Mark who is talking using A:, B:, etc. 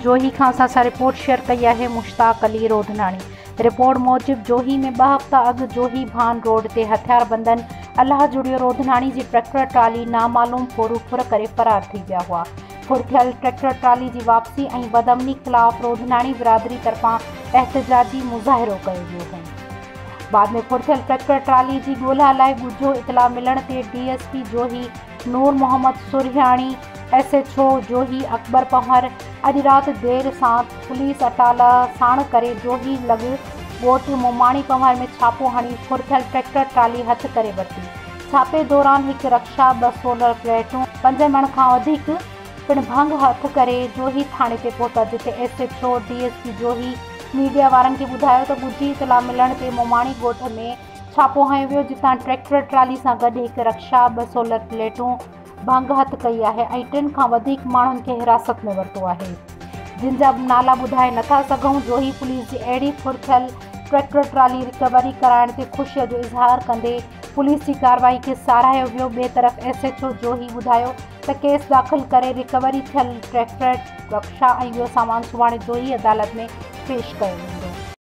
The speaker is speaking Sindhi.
A: جوهي کان اسان سان رپورٽ شيئر ڪئي آهي مشتاق علي روڌناڻي. رپورٽ موجب جوهي ۾ ٻه هفتا اڳ جوهي ڀان روڊ تي هٿياربندن الله جڙيو روڌناڻي جي ٽريڪٽر ٽرالي نامعلوم ڦورو ڦر ڪري فرار ٿي ويا هئا. ڦر ٿيل ٽريڪٽر ٽرالي جي واپسي ۽ بدامني خلاف روڌناڻي برادري طرفان احتجاجي مظاهرو ڪيو ويو هو. بعد ۾ ڦر ٿيل ٽريڪٽر ٽرالي جي ڳولا لاء ڳجهو اطلاع ملڻ تي D S P Johi Noor Muhammad Sarhiyani, S H O Johi Akbar Panhwar اڄ رات دير سان پوليس اٽالا ساڻ ڪري جوهي لڳ ڳوٺ موماڻي پنهور ۾ ڇاپو هڻي ڦر ٿيل ٽريڪٽر ٽرالي هٿ ڪري ورتي. ڇاپي دوران هڪ رڪشا، ٻه سولر پليٽون، پنج مڻ کان وڌيڪ پڻ ڀنگ هٿ ڪري جوهي ٿاڻي تي پهتا جتي S H O, D S P Johi media وارن کي ٻڌايو ته ڳجهي اطلاع ملڻ تي موماڻي ڳوٺ ۾ ڇاپو هنيو ويو جتان ٽريڪٽر ٽرالي سان گڏ هڪ رڪشا، ٻه سولر پليٽون، ڀنگ هٿ ڪئي آهي ۽ ٽن کان وڌيڪ ماڻهن کي حراست ۾ ورتو آهي جن جا نالا ٻڌائي نٿا سگهون. جوهي پوليس جي اهڙي ڦر ٿيل ٽريڪٽر ٽرالي رڪوري ڪرائڻ تي خوشي جو اظهار ڪندي پوليس جي ڪارروائي کي ساراهيو ويو. ٻئي طرف ايس ايڇ او جوهي ٻڌايو ته ڪيس داخل ڪري رڪوري ٿيل ٽريڪٽر، رڪشا ۽ ٻيو سامان سڀاڻي جوهي عدالت ۾ پيش ڪيو ويندو.